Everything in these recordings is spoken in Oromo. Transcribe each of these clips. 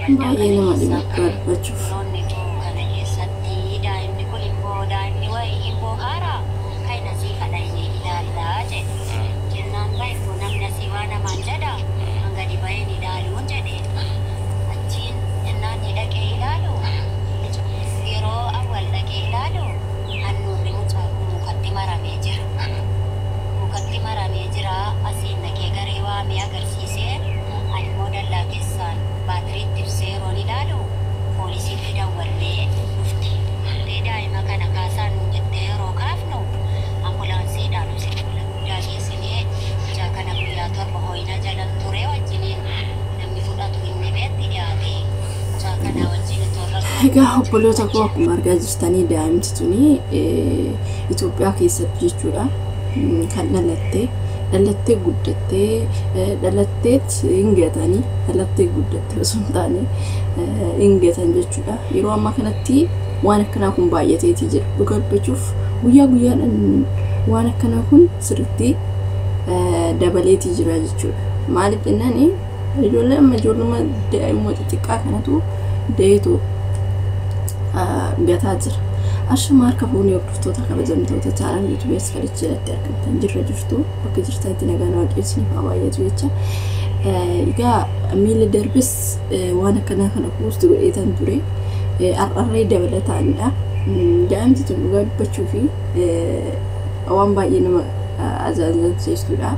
Waldaa Baay'ee kana nama keessa. dhiba dubbachuuf. Firoonni koo kana keessatti daa'imni kun immoo daa'imni wayii hin boohaaraa kan asii kadhannee ilaallaa jedhe. Jennaan bahe koo namni asii waa namaan jedha hanga dhiba'een ilaaluun jedhe. Achiin jennaan ni dhaqee ilaalu yeroo awwal dhaqee ilaalu handhuurri mucaa kun mukatti maramee jira. Mukatti maramee jira, asiin dhaqee garee waamee agarsiisee ani immoo dallaa keessaan baatiriitti ibsee yeroon ilaalu poolisiitti dawwallee dhufte. Dhuftee daa'ima kana kaasaa nuun jettee yeroo kaafnu ambulaansiidhaan hospitaala guddaa geessinee mucaa kana guyyaa 7 ho'ina jala ture wajjiniin namni fudhatu hin dhibeetti dhiyaate mucaa kana wajjin otoo rakkoo Egaa obboloota koo, akkuma argaa jirtanii daa'imti tuni Itoophiyaa keessatti jechuudha kan dhalattee guddattee dhalatteet hin gatanii, dhalattee guddattee osoo hin taane hin gatan jechuudha. Yeroo ammaa kanatti waan akkanaa kun baay'ateetii jira. Dhugaa dubbachuuf guyyaa guyyaadhaan waan akkanaa kun sirriitti dabaleetii jira jechuudha. Maaliif jennaan, ijoollee amma ijoolluma daa'imuma xixiqqaa kanatu da'eetu gataa jira. Ashama harka fuunee, hordoftoota kabajamtoota channel YouTube as falichi jalatti argamtan, jirra jirtu, bakka jirtanitti nagaan Waaqayyo isiniif haa baay'atu jecha. Egaa miila darbis waan akkanaa kana post godheetan ture. Har'arree dabalataanidha. Daa'imti tun dhugaa dubbachuu fi waan baay'ee nama ajaa'ibsiistudha.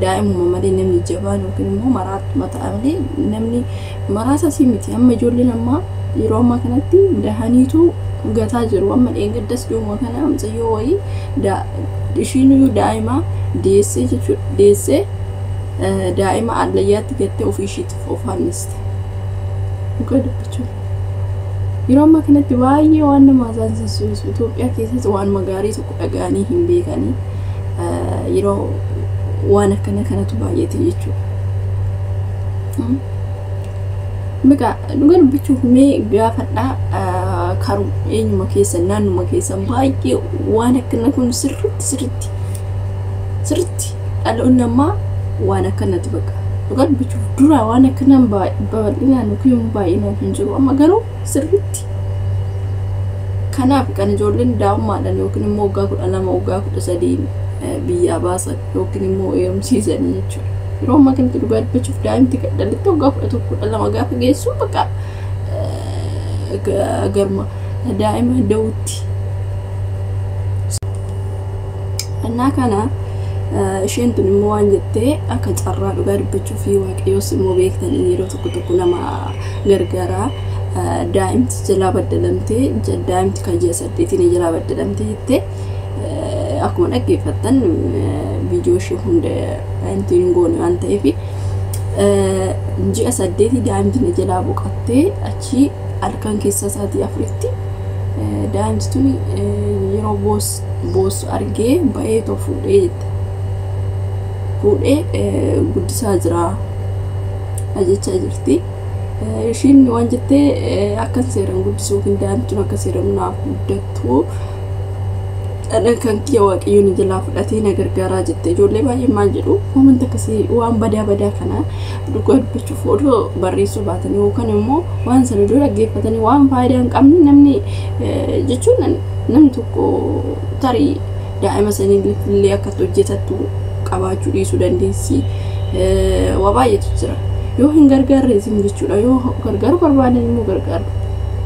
Daa'imuma malee namni jabaan yookiin immoo maraatuma ta'a malee namni maraasa sii miti. Amma ijoolleen ammaa yeroo ammaa kanatti dahaniitu gataa jiru. Amma dheengaddas dhuma kana mucayyoo wayii ishiin iyyuu daa'ima deessee jechuudha. Deessee daa'ima allayyaatti gattee ofii ishiitiif of fanniste. Dhugaa dubbachuuf. Yeroo ammaa kanatti baay'ee waan nama ajaa'ibsiisu, Itoophiyaa keessatti waan gaarii tokko dhaga'anii hin beekanii, yeroo waan akkana kanatu baay'ate jechuudha. Miqa dhugaa dubbachuuf mee gaafadhaa, karu eenyuma keessan, naannuma keessan baay'ee waan akkana kun sirriitti sirriitti sirriitti dhaloonni ammaa waan akkanatti bakka dhugaa dubbachuuf dura waan akkanaan babal'inaan yookiin baay'inaan hin jiru, amma garuu sirriitti. Kanaaf kan ijoolleen daa'immaadhaan yookiin immoo waggaa 12, waggaa 13 biyyaa baasan yookiin immoo heerumsiisanii jechuudha. Yeroo ammaa kanatti dhugaa dubbachuuf daa'imti dhalatte waggaa 11, 12 gaafa geessu bakka garma daa'ima da'utti. Innaa kana isheen tun immoo waan jettee, akka carraa dhugaa dubbachuu fi Waaqayyoos immoo beektanii yeroo tokko tokko nama gargaaraa, daa'imti jalaa baddalamtee, daa'imti kan ji'a 8 jalaa baddalamtee jettee. Akkuma dhaggeeffattan viidiyoo ishee hunda wanti hin goone waan ta'eef, ji'a 8 daa'imti na jalaa boqottee, achi halkan keessa isaatii 4tti daa'imti tun yeroo boossu argee ba'eetoo fuudhee jette. Fuudhee guddisaa jira jechaa jirti. Ishiin waan jettee, akka seeraan guddisuu yookiin daa'imti tun akka seeraan naaf guddattu dhala kan kiyya Waaqayyoon jalaa fudhatee na gargaaraa jette. Ijoollee baay'een maal jedhu, wanta akkasii waan badaa badaa kana dhugaa dubbachuuf odoo barreessuu baatanii yookaan immoo waan sana dura dhaggeeffatanii waan faayidaa hin qabne namni jechuun namni tokko tarii daa'ima sanii illee akkatti hojjetattu qabaachuu dhiisuu dandeessi. Waa baay'eetu jira. Yoo hin gargaarre isin jechuudha. Yoo gargaaruu barbaadan immoo gargaaru.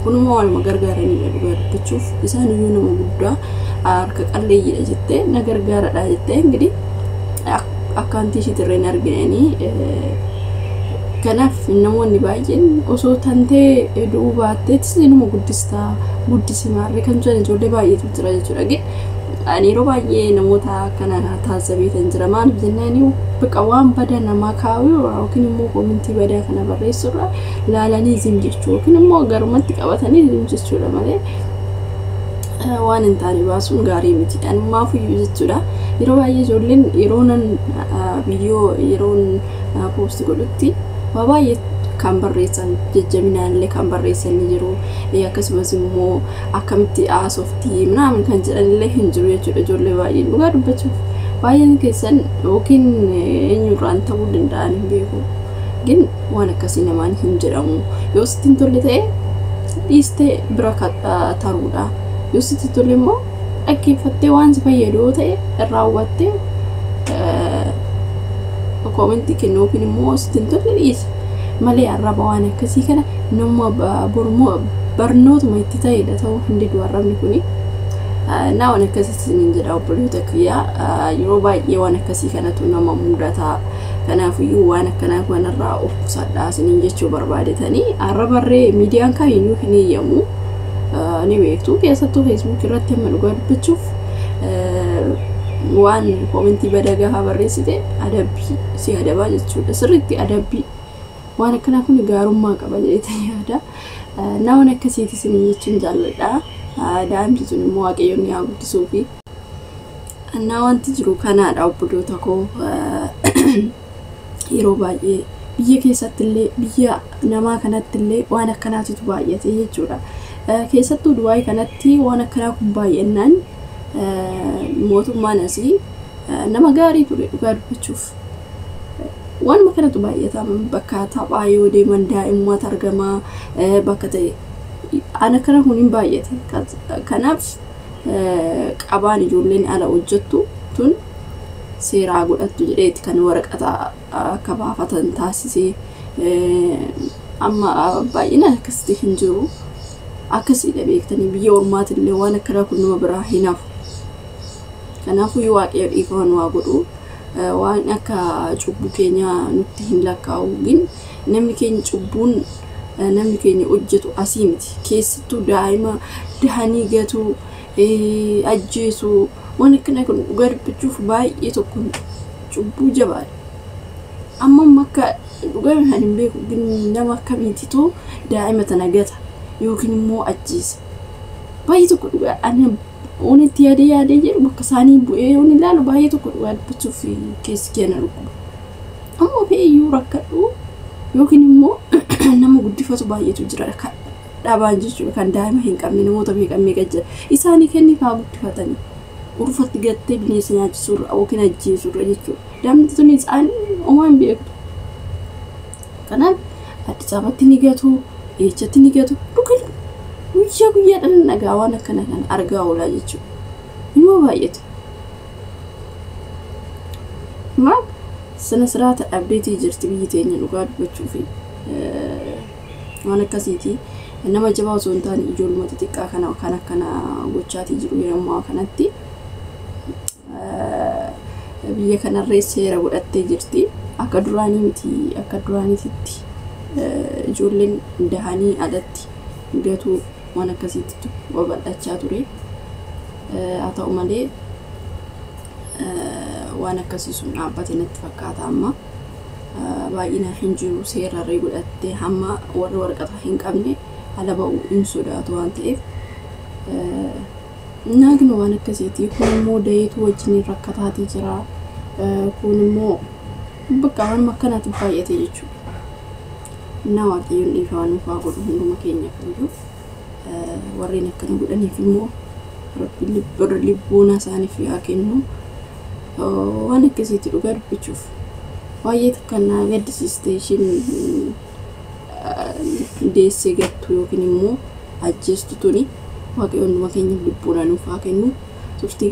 Kunimmoo waanuma gargaaranidha dhugaa dubbachuuf. Isaan iyyuu nama guddaa harka qalleeyyiidha jettee na gargaaradha jettee ingidihi akkaantii ishiitirra hin arginanii. Kanaaf namoonni baay'een osoo tantee du'uu baatteetis inuma guddistaa, guddisi maarree kan jedhan ijoollee baay'eetu jira jechuudha. Ani yeroo baay'ee namoota akkana taazzabeetan jira. Maaliif jennaan, bakka waan badaa namaa kaa'u yookiin immoo comment badaa kana barreessurra laalanii zim jechuu yookiin immoo garumatti qabatanii zim jechuudha malee waan hin taane baasuun gaarii miti. Anumaafuyyuu jechuudha. Yeroo baay'ee ijoolleen yeroo nan viidiyoo yeroon post godhutti waa baay'ee kan barreessan, jajjabinaan illee kan barreessan ni jiru. Akkasumas immoo akkamitti haasoftii minaamin kan jedhan illee hin jiru jechuudha ijoollee baay'een. Dhugaa dubbachuuf baay'een keessan yookiin eenyurraan ta'uu danda'an hin beeku. Gin waan akkasii namaan hin jedhamu. Yoo sitti hin tolle ta'e dhiistee bira taruudha. Yoo sitti tolle immoo dhaggeeffattee waan si fayyadu yoo ta'e raawwattee koomentii kennu yookiin immoo sitti hin tolle dhiisi. Malee arraba waan akkasii kana nama barnootuma itti ta'edha ta'uu hin didu arrabni kuni. Na waan akkasii isiniin jedha obboloota kiyyaa, yeroo baay'ee waan akkasii kanatu nama mudata. Kanaafiyyuu waan akkanaa kanarraa of qusadhaa isiniin jechuu barbaadetanii. Arrabarree miidiyaan kamiyyuu hin eeyyamu, ni beektu. Keessattuu Facebook irratti amma dhugaa dubbachuuf waan koomentii badaa gaafa barreessite adabbii si adabaa jechuudha. Sirriitti adabbii waan akkanaa kun gaarummaa qaba jedheetan yaada. Na waan akkasiiti isiniin jechuun jaalladha. Daa'imti sun immoo Waaqayyoon haa guddisuu fi annaa wanti jiru kanaadha obboloota koo. Yeroo baay'ee biyya keessatti illee biyya namaa kanatti illee waan akkanaatu baay'ate jechuudha. Keessattuu Dubaay kanatti waan akkanaa kun baay'annaan mootummaan asii nama gaarii ture dhugaa dubbachuuf. Waanuma kanatu baay'ata. Bakka taphaa yoo deeman daa'imummaatu argama bakka ta'e. Ana kana kun hin baay'ate. Kanaaf qabaan ijoolleen ala hojjettu tun seeraa godhattu jedheeti kan waraqata akka baafatan taasisee. Amma baay'inaan akkasitti hin jiru. Akkasiidha beektanii, biyya ormaatillee waan akkanaa kun nama biraa hin hafu. Kanaafuu Waaqayyo dhiifama nu haa godhu. Waan akka cubbuu keenyaa nutti hin lakkaa'u. Gin namni keenya cubbuun namni keenya hojjetu asii miti. Keessattuu daa'ima dahanii gatuu, ajjeesuu, waan akkanaa kun dhugaa dubbachuuf baay'ee tokko cubbuu jabaadha. Amma amma akka dhugaa kan hin beeku nama akkamiititu daa'ima tana gata yookiin immoo ajjeesa. Baay'ee tokko dhugaa ani waan itti yaadee yaadee jedhu bakka isaanii bu'ee yoon ilaalu baay'ee tokko dhugaa dubbachuuf keessi keenya dhukkuba. Amma fe'iyyuu rakkadhu yookiin immoo nama guddifatu baay'eetu jira dhabaan jechuudha, kan daa'ima hin qabne namoota meeqa meeqa jira. Isaanii kenniif haa guddifatanii. Urfatti gattee bineensa nyaachisuurra yookiin ajjeesuurra jechuudha. Daa'imni tun isaan homaa hin beektu. Kanaaf Addis Ababatti ni gatu, eechatti ni gatu, dhugaa guyyaa guyyaadhaan dhagaa waan akkana kana argaa oolaa jechuudha. Inuma baay'atu. Maal sana siraata dhabdeetii jirti biyyi teenya dhugaa dubbachuu fi waan akkasiiti. Nama jabaa osoo hin taane ijoolluma xixiqqaa kana kan akkana gochaatii jiru yeroo ammaa kanatti. Biyya kanarree seera godhattee jirti. Akka duraanii miti, akka duraaniititti ijoolleen dahanii alatti gatuu waan akkasiitti babal'achaa ture. Haa ta'u malee waan akkasii sun dhaabbate natti fakkaata amma. Baay'inaan hin jiru, seerarree godhattee hamma warri waraqata hin qabne ala ba'uu hin sodaatu waan ta'eef. Naagni waan akkasiiti. Kun immoo dayeetu wajjin rakkataatii jira. Kun immoo bakka waan akkanaatu baay'ate jechuudha. Na Waaqayyoon dhiifama nuuf haa godhu hunduma keenyaaf iyyuu. Warreen akkana godhaniif immoo Rabbi lubbuuna isaaniif haa kennu. Waan akkasiitti dhugaa dubbachuuf baay'ee takka na gaddisiiste isheen deessee gattu yookiin immoo ajjeestu tuni. Waaqayyoon hunduma keenyaaf lubbuuna nuuf haa kennu. Turtii